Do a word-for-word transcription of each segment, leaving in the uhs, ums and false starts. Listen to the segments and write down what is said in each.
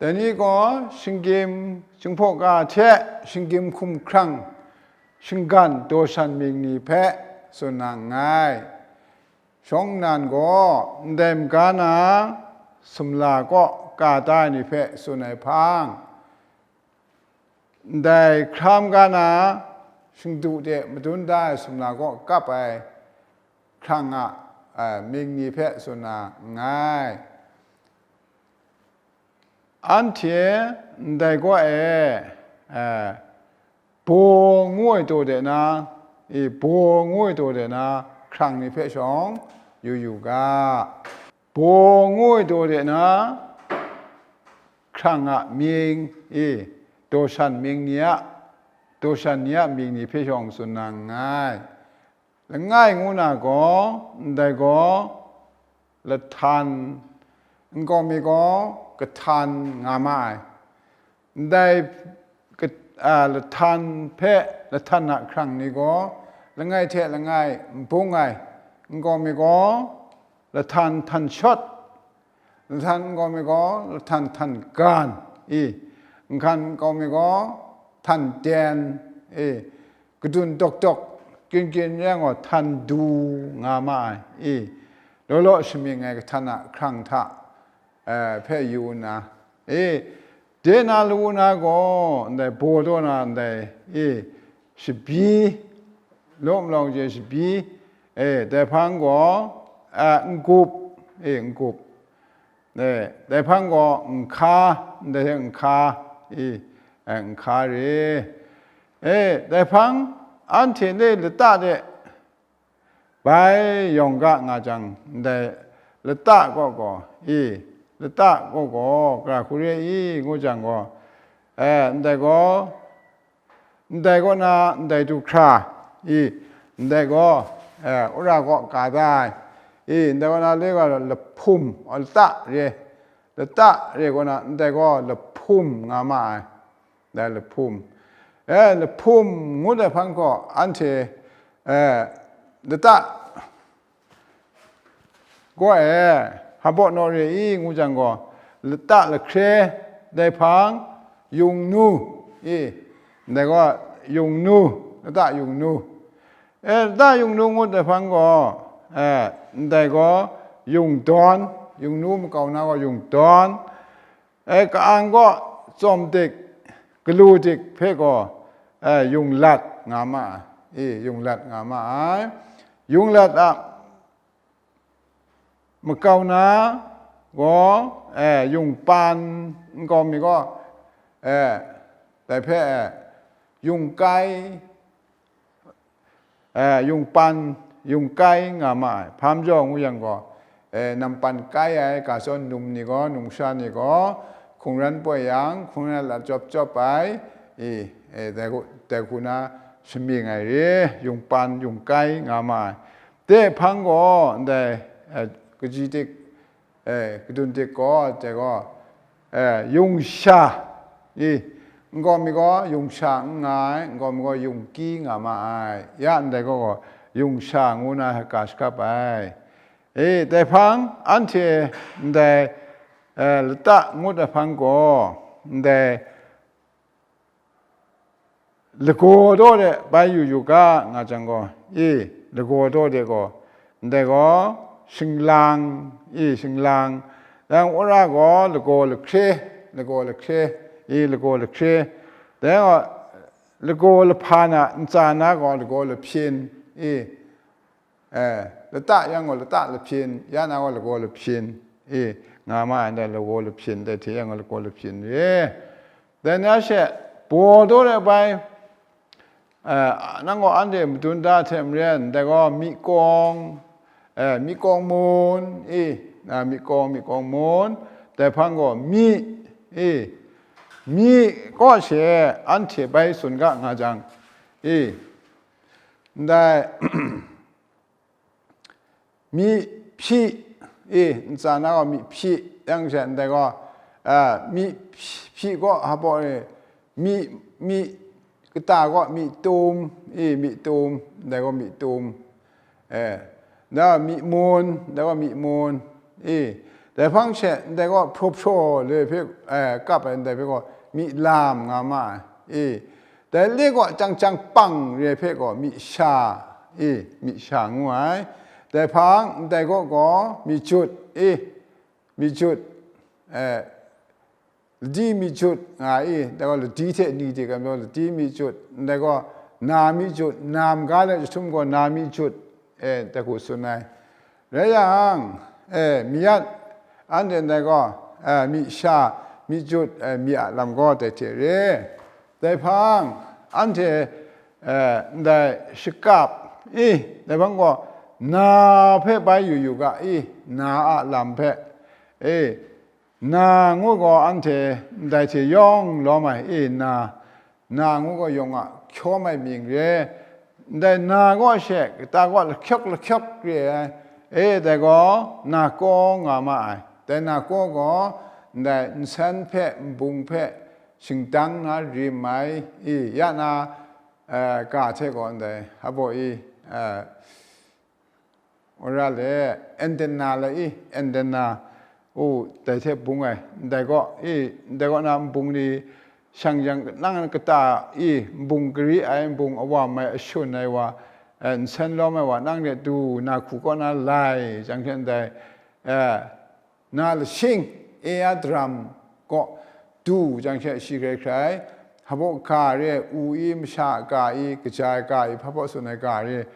Dai ni gaw shinggyim, Jinghpaw ga hte shinggyim hkumhkrang shinggan daw shan mying ni hpe tsun na nngai. Shawng nnan gaw ndai maga na sumla kaw ka da ai ni hpe tsun ai hpang, ndai hkra maga na shingdu de madun da ai sumla kaw kap ai hkrang a, a, mying ni hpe tsun na nngai. Anhte ndai kaw e, e, baw ngu ai daw de na, e, baw ngu ai daw de na hkrang ni hpe shawng yu yu ga. Baw ngu ai daw de na hkrang a mying, e, daw shan mying ni a, daw shan ni a mying ni hpe shawng tsun na nngai. Langai ngu na gaw, ndai gaw lahtan, nkau mi gaw kahtan nga ma ai. Ndai ka-, a, lahtan hpe, lahtan a hkrang ni gaw langai hte langai n bung ai, nkau mi gaw lahtan htan shawt, lahtan nkau mi gaw lahtan htan gan, i, nhkan nkau mi gaw htan den, i, kadun dawk dawk, kyin kyin rai gaw htan du nga ma ai, i, law law shamying ai kahtan a hkrang hta, eh, hpe yu nna, i, de na lawu na gaw ndai baw daw na ndai, i, shabyi, law malawng je shabyi, e, dai hpang gaw, a, n-gup, e, n-gup, e, dai hpang gaw nhka, ndai hte nhka, i, e, nhka re, e, dai hpang anhte le lata de bai yawng ga nga jang, ndai lata kaw gaw, i, lata kaw gaw, gara hku re i, ngu jang gaw, e, ndai gaw, ndai kaw na ndai du hkra, i, ndai gaw, e, wora kaw ka da ai, i, ndai kaw na le ga lahpum, a, lata re, lata re kaw na ndai gaw lahpum nga ma ai, ndai lahpum. E, lahpum ngut ai hpang gaw anhte, e, lata gaw e, hpaw naw re i ngu jang gaw, lata lahkre, dai hpang, yungnu, i, ndai gaw yungnu, lata yungnu, e, lata yungnu ngut ai hpang gaw, e, ndai gaw yungdawn, yungnu makau na gaw yungdawn, e, ka-ang gaw tsawm dik, galu dik hpe gaw, e, yunglat nga ma ai, i, yunglat nga ma ai. Yunglat a makau na gaw, e, yungpan, nkau mi gaw, e, dai hpe, e, yungkai, e, yungpan, yungkai nga ma ai. Hpa majaw ngu yang gaw, e, nampan kai ai, ga zawn num ni gaw, numsha ni gaw, hkungran poi yang, hkungran a lat chyawp chyawp ai, i, e, dai hku, dai hku na shamying ai re, yungpan, yungkai nga ma ai. De hpang gaw, ndai, e, kaji dik, e, kadun dik gaw, dai gaw, e, yungsha, i, nkau mi gaw yungsha n nga ai, nkau mi gaw yungki nga ma ai, ya ndai gaw, gaw yungsha ngu na hka shakap ai. E, dai hpang anhte ndai, e, lata ngut ai hpang gaw, ndai lagaw daw de bai yu yu ga nga jang gaw, i, lagaw daw de gaw, ndai gaw shinglang, i, shinglang, yang wora gaw lagaw lahkre, lagaw lahkre, i, lagaw lahkre, dai gaw lagaw lahpa na ntsa na gaw lagaw lahpyin, i, e, lata yang gaw lata lahpyin, ya na gaw lagaw lahpyin, e, nga ma ai, ndai lagaw lahpyin, dai hte yang gaw lagaw lahpyin re. Dai na she, baw daw de bai, e, nang gaw anhte madun da hte maren, dai gaw myi kawng, e, myi kawng mun, i, na, myi kawng, myi kawng mun, dai hpang gaw myi, i, myi kaw she anhte bai tsun ga nga jang, i, ndai, myi hpyi, i, ntsa na gaw myi hpyi, yang she ndai gaw, a, myi hpyi gaw hpaw e, myi, myi kata gaw myi tum, i, myi tum, ndai gaw myi tum, e, na myi mun, ndai gaw myi mun, i, Dai hpang she ndai gaw hpraw hpraw re hpe, eh, kap ai ndai hpe gaw myi lam nga ma ai, i. Dai le gaw chyang chyang pang re hpe gaw myi sha, i, myi sha ngu ai. Dai hpang ndai gaw gaw myi jut, i, myi jut, eh, ladi myi jut nga i, dai gaw ladi hte ni de gam jaw ladi myi jut, ndai gaw na myi jut, na maga le jahtum gaw na myi jut, e, dai hku tsun ai. Rai yang, e, myi yat anhte ndai gaw, e, myi sha, myi jut, e, myi a lam gaw dai hte re. Dai hpang, anhte, e, ndai shakap i, dai hpang gaw na hpe bai yu yu ga i, na a lam hpe, e, na ngu gaw anhte ndai hte yawng lawm ai, e, na, na ngu gaw yawng a hkyawm ai mying re. Ndai na gaw she kata gaw lahkyawk lahkyawk re ai, e, dai gaw na kaw nga ma ai. Dai na kaw gaw ndai nsen hpe nbung hpe shingdang na rim ai, i, ya na, eh, ga hte gaw ndai hpaw i, eh, wora le, antenna le i, antenna, u, dai hte bung ai, ndai gaw, i, ndai gaw na nbung ni shang yang nang kata i, nbung gari ai, nbung awam ai, ashun ai wa, eh, nsen lawm ai wa, nang de du na hku kaw na lai, jang hte ndai, eh, na lashing, e a daram kaw du jang hte shi hkrai hkrai, hpaw ga re, u i, masha ga i, kaja ai ga i, hpaw tsun ai ga re,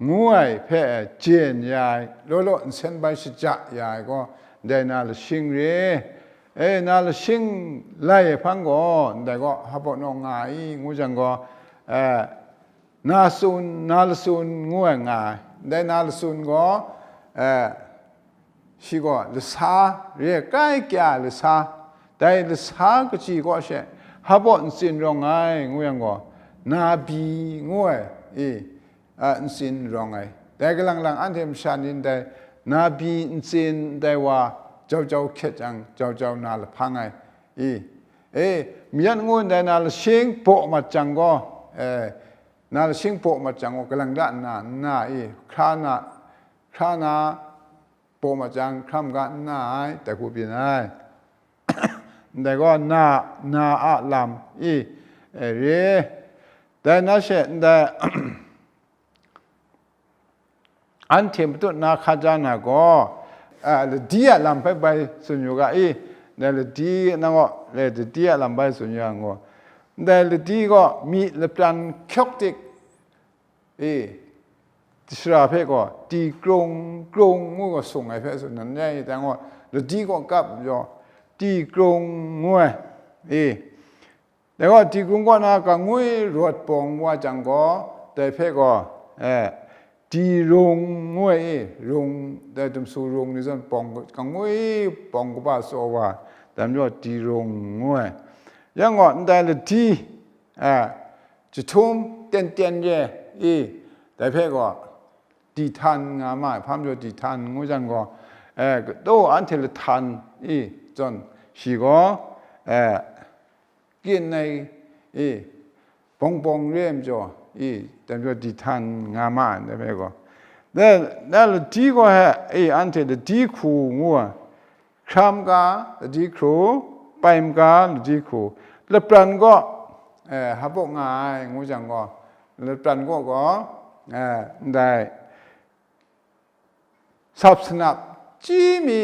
ngu ai hpe jen ya ai, law law nsen bai shaja ya ai gaw, ndai na lashing re. E, na lashing lai ai hpang gaw, ndai gaw hpaw naw nga ai, ngu jang gaw, e, na tsun, na latsun ngu ai nga ai. Ndai na latsun gaw, e, shi gaw lasa re, kai kya lasa, dai lasa kaji kaw she hpaw ntsin rawng ai, ngu yang gaw, na bi ngu ai, i, a, ntsin rawng ai. Dai galang lang anhte masha ni ndai na bi ntsin ndai wa jau jau hkyet jang, jau jau na lahpang ai, i, e, myi yat ngu ndai na lashing baw mat jang gaw, e, na lashing baw mat jang gaw, galang da nna, nna i, hkra na, hkra na, baw mat jang, hkra maga n na ai, dai hku byin ai. Ndai gaw na, na a lam i, e, re. Dai na she ndai, anhte matut na hka ja na gaw, a, ladi a lam hpe bai tsun yu ga i, ndai ladi nang gaw, le, ladi a lam bai tsun yu yang gaw, ndai ladi gaw myi lapran hkyawk dik, e, shara hpe gaw, ti krung krung ngu gaw sung ai hpe tsun nan rai, dai gaw, ladi gaw kap jaw, ti krung ngu ai, e, dai gaw, ti krung kaw na kangwi rawt bawng wa jang gaw, dai hpe gaw, e, ti rung ngu ai, e, rung, dai dumsu rung ni zawn bawng, kangwi bawng kaba tsaw wa, dai majaw ti rung ngu ai. Yang gaw, ndai ladi, e, jahtum ten ten re i, dai hpe gaw, dihtan nga ma ai, hpa majaw dihtan ngu jang gaw, e, kataw anhte lahtan i, zawn shi gaw, e, kyin ai i, bawng bawng re ai majaw i, dai majaw dihtan nga ma ai, dai hpe gaw. Dai, dai ladi gaw he i, anhte ladi hku ngu ai, hkra maga ladi hku, pai maga ladi hku, lapran gaw, e, hpaw nga ai, ngu jang gaw, lapran gaw gaw, e, ndai sap sanap chyi mi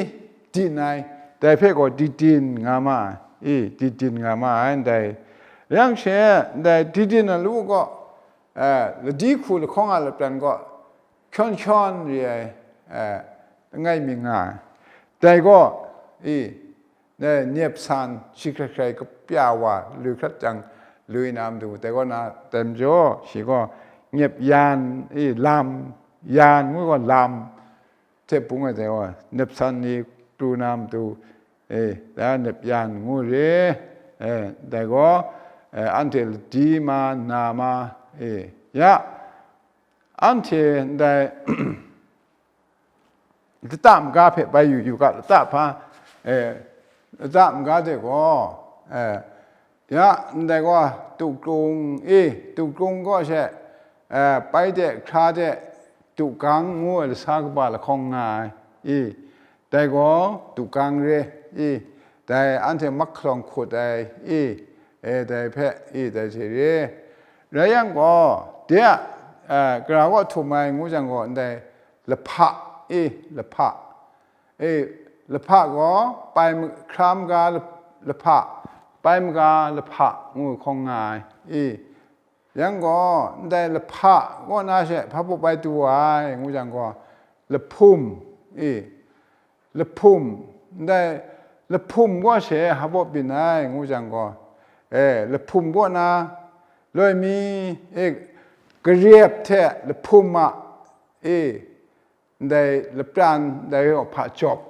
din ai, dai hpe gaw didin nga ma ai, i, didin nga ma ai ndai. Yang she, ndai didin a lu gaw, e, ladi hku lahkawng a lapran gaw hkyawn hkyawn re ai, e, langai mi nga ai. Dai gaw, i, e, nyep san shi hkrai hkrai kapya wa lu hkrat jang, lui na matu, dai gaw na, dai majaw shi gaw nyep yan, i, lam, yan ngu gaw lam hte bung ai dai gaw, nyep san ni pru na matu, e, dai nyep yan ngu re, e, dai gaw, e, anhte ladi ma, na ma, e, ya, anhte ndai lata maga hpe bai yu yu ga, lata hpa, e, lata maga de gaw, e, ya, ndai gaw, tukrung, e, tukrung gaw she, e, pai de, hkra de, tugang ngu ai lasa kaba lahkawng nga ai, e, dai gaw dukang re i, dai anhte mahkalawng hkut ai i, e, dai hpe i, dai hte re. Rai yang gaw, de a, e, gara kaw htum ai ngu jang gaw, ndai lahpa i, lahpa, e, lahpa gaw pai ma-, hkra maga la-, lahpa, pai maga lahpa ngu hkawng nga ai i, yang gaw, ndai lahpa kaw na she hpa baw bai du ai, ngu jang gaw, lahpum, i, lahpum, ndai lahpum kaw she hpa baw byin ai, ngu jang gaw, e, lahpum kaw na loi mi, e, garep hte lahpum a, e, ndai lapran, ndai gaw hpa jawp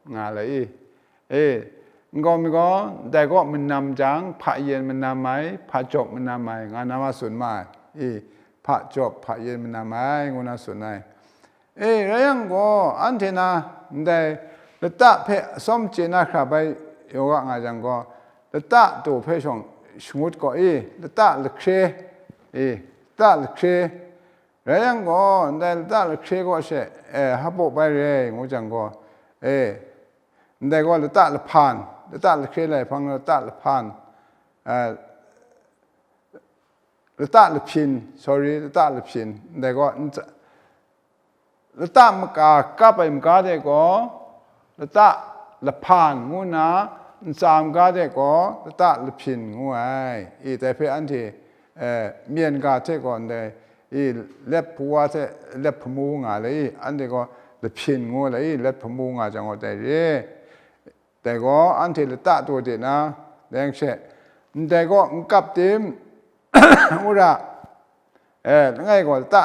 nga lai i? E, nkau mi gaw, ndai gaw manam jang, hpa yen manam ai, hpa jawp manam ai, nga na ma tsun ma ai. E, hpa jawp, hpa yen manam ai, ngu na tsun ai. E, rai yang gaw, anhte na ndai lata hpe atsawm chye na hkra bai yaw ga nga jang gaw, lata daw hpe shawng shangut gaw i, lata lahkre, e, lata lahkre, rai yang gaw, ndai lata lahkre kaw she, e, hpa baw bai re, ngu jang gaw, e, ndai gaw lata lahpan, lata lahkre lai hpang lata lahpan, e, lata lahpyin, sorry, lata lahpyin, ndai gaw ntsa-, lata maka kap ai maga de gaw, lata lahpan ngu nna, ntsa maga de gaw, lata lahpyin ngu ai. I, dai hpe anhte, e, myen ga hte gaw ndai, i, lep hpawa hte lep hpamu nga le i, anhte gaw lahpyin ngu le i, lep hpamu nga jang gaw dai re. Dai gaw anhte lata daw de na, dai yang she, ndai gaw n kap tim, wora, e, langai gaw lata,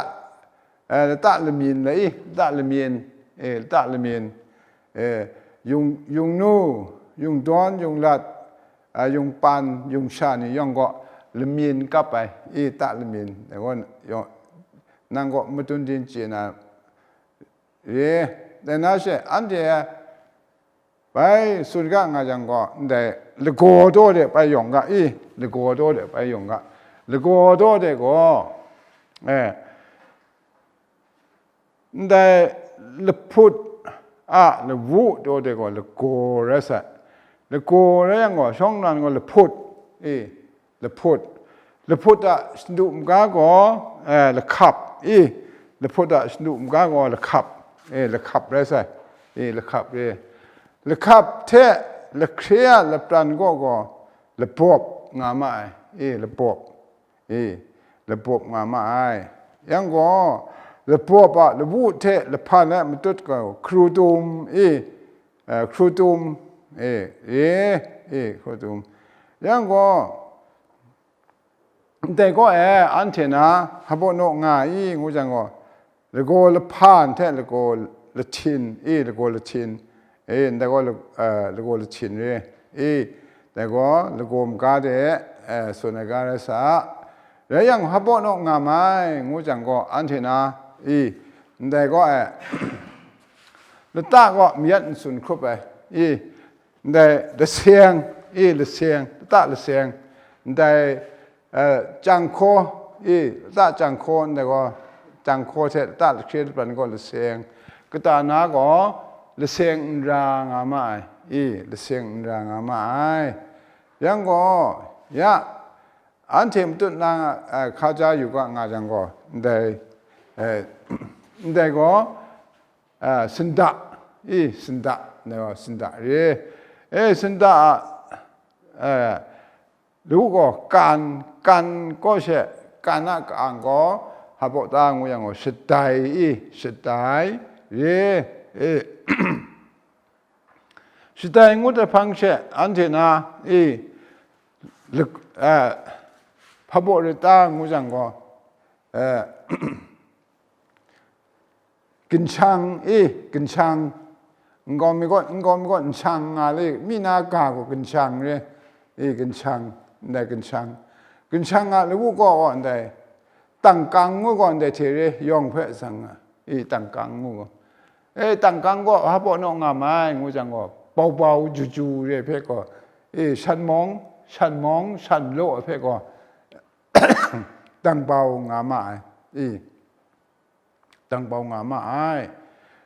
e, lata lamyin lai i, lata lamyin, e, lata lamyin, e, yung, yungnu, yungdawn, yunglat, a, yungpan, yungsha ni yawng gaw lamyin kap ai, i, lata lamyin, dai gaw, yawng, nang gaw matun din chye na re, dai na she, anhte, bai tsun ga nga jang gaw, ndai lagaw daw de bai yawng ga i, lagaw daw de bai yawng ga, lagaw daw de gaw, e, ndai lahput a lawu daw de gaw lagaw rai sai. Lagaw rai yang gaw, shawng nnan gaw lahput, e, lahput. Lahput a shadu maga gaw, e, lahkap, i, lahput a shadu maga gaw lahkap, e, lahkap rai sai, e, lahkap re. Lahkap hte lahkre a lapran gaw gaw labawp nga ma ai, e, labawp, e, labawp nga ma ai. Yang gaw, labawp a lawu hte lahpan ai matut gaw hkrutum, e, e, hkrutum, e, e, e, hkrutum. Yang gaw, ndai gaw e, anhte na hpa baw naw nga i, ngu jang gaw, lagaw lahpan hte lagaw lahtin, i, lagaw lahtin, i, ndai gaw la-, eh, lagaw lahtin re, i, dai gaw lagaw maga de, eh, tsun ai ga rai sa, rai yang, hpa baw naw nga mai, ngu jang gaw, anhte na, i, ndai gaw e, lata gaw mayat n tsun hkrup ai, i, ndai laseng, i, laseng, lata laseng, ndai, eh, chyang hkaw, i, lata chyang hkaw, ndai gaw, chyang hkaw hte lata lahkre lapran gaw laseng, kata na gaw laseng n ra nga ma ai, i, laseng n ra nga ma ai. Yang gaw, ya, anhte matut na, eh, hkaja yu ga nga jang gaw, ndai, eh, ndai gaw, ah, sanda, i, sanda, ndai gaw sanda re. E, sanda a, eh, lu gaw kan, kan gaw she, kan a ka-ang gaw, hpa baw ta ngu yang gaw, shadai, i, shadai re, e. Shadai ngut ai hpang she, anhte na, i, lak-, eh, hpa baw rit ta ngu jang gaw, eh, ginshang, i, ginshang, nkau mi gaw, nkau mi gaw nshang nga le, mi na ga gaw ginshang re, i, ginshang, ndai ginshang. Ginshang a lawu gaw, gaw ndai, tangkang ngu gaw ndai hte re, yawng hpe tsang nga, i, tangkang ngu gaw. E, tangkang gaw hpa baw naw nga mai, ngu jang gaw, bau bau, ju ju re hpe gaw, e, shan mawng, shan mawng, shan law hpe gaw, tang bau nga ma ai, i, tang bau nga ma ai.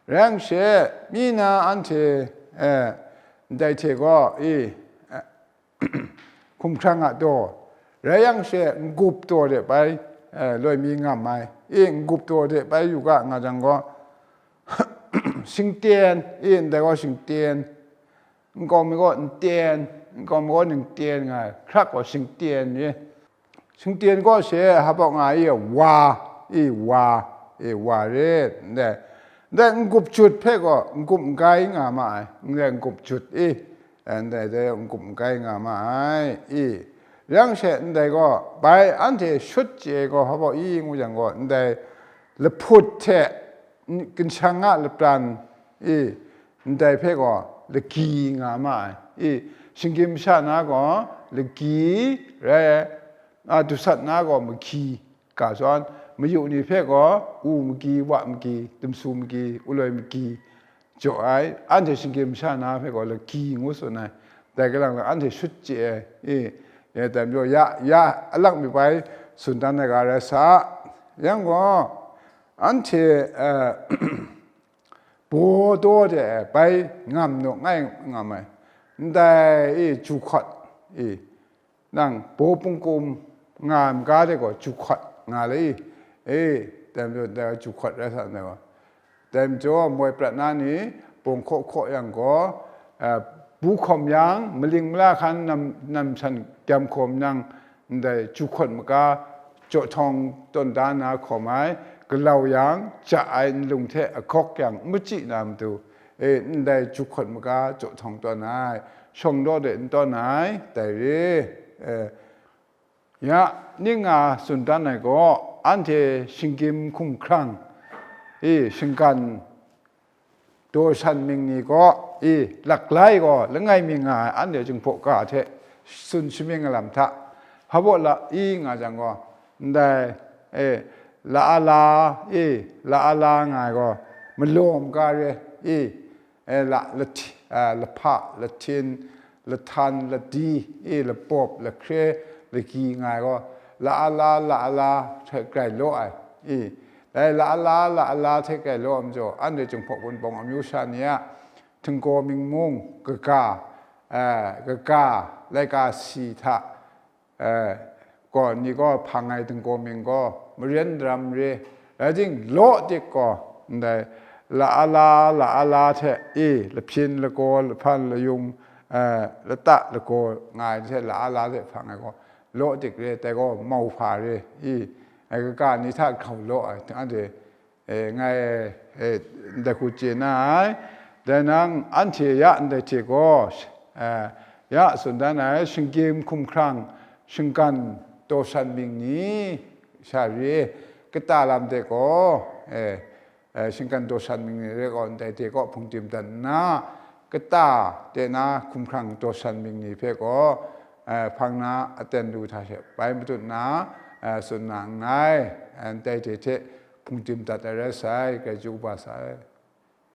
Rai yang she, mi na anhte, eh, ndai hte gaw, i, eh, hkumhkrang a daw, rai yang she, n-gup daw de bai, eh, loi mi ngam ai, i, n-gup daw de bai yu ga nga jang gaw, shingten, i, ndai gaw shingten, nkau mi gaw nten, nkau mi gaw ningten nga ai, hkrak gaw shingten re. Shingten gaw she hpa nga i, wa, i, wa, i, wa re, ndai, ndai n-gup jut hpe gaw n-gup n-gai nga ma ai, ndai n-gup jut i, ndai de n-gup n-gai nga ma ai, i, yang she ndai gaw, bai anhte shut chye ai gaw hpa i ngu jang gaw, ndai lahput hte, n-, ginshang a lapran, i, ndai hpe gaw lagyi nga ma ai, i, shinggyim masha na gaw lagyi rai ai, a, dusat na gaw magyi, ga zawn, mayu ni hpe gaw u magyi, wa magyi, dumsu magyi, uloi magyi, jaw ai, anhte shinggyim masha na hpe gaw lagyi ngu tsun ai, dai galang lang anhte shut chye ai, i, e, dai majaw ya, ya alang mi bai tsun dan ai ga rai sa, yang gaw, anhte, eh, baw daw de ai bai ngam naw ngai ngam ai, ndai, i, ju hkawt, i, nang baw pungkum nga ai maga de gaw ju hkawt nga le i, e, dai majaw dai ju hkawt rai sa ndai gaw, dai majaw moi prat na ni bawng hkaw hkaw yang gaw, eh, bu hkawm yang, maling mala hkan nam, nam san gyam hkawm yang, ndai ju hkawt maga jaw htawng tawn da na hkawm ai, galau yang, ja ai nlung hte agawk yang n machyi na matu, e, ndai ju hkawt maga jaw htawng tawn ai, shawng law de n tawn ai, dai re, e, ya, ning nga tsun dan ai gaw, anhte shinggyim hkumhkrang, e, shinggan daw shan mying ni gaw, i, laklai gaw langai mi nga ai anhte Jinghpaw ga hte tsun shamying ai lam hta, hpa baw la i nga jang gaw, ndai, e, la a la, i, la a la nga ai gaw, malawm ga re, i, e, la, lahti-, a, lahpa, lahtin, lahtan, ladi, i, lapawp, lahkre, lagyi nga ai gaw, la a la, la a la hte grai law ai, i, dai la a la, la a la hte grai law ai majaw, anhte Jinghpaw Wunpawng amyu sha ni a htinggaw mingmung, kaga, eh, kaga, laika si hta, eh, gaw, ni gaw hpang ai htinggaw ming gaw, maren daram re, rai ting, law dik gaw, ndai, la a la, la a la hte, i, lahpyin, lagaw, lahpan, layung, eh, lata, lagaw nga ai hte la a la hte hpang ai gaw, law dik re, dai gaw mauhpa re, i, ai kaga ni hta grau law ai, anhte, e, ngai, e, ndai hku chye na ai. Dai nang anhte ya ndai hte gaw, e, ya tsun dan ai, shinggyim hkumhkrang, shinggan daw shan mying ni sha re, kata lam de gaw, e, e, shinggan daw shan mying ni re gaw, ndai hte gaw hpungdim dat nna, kata de na hkumhkrang daw shan mying ni hpe gaw, e, hpang na aten lu hta she bai matut nna, e, tsun na nngai, e, ndai hte hte hpungdim dat ai rai sai, grai chyeju kaba sai.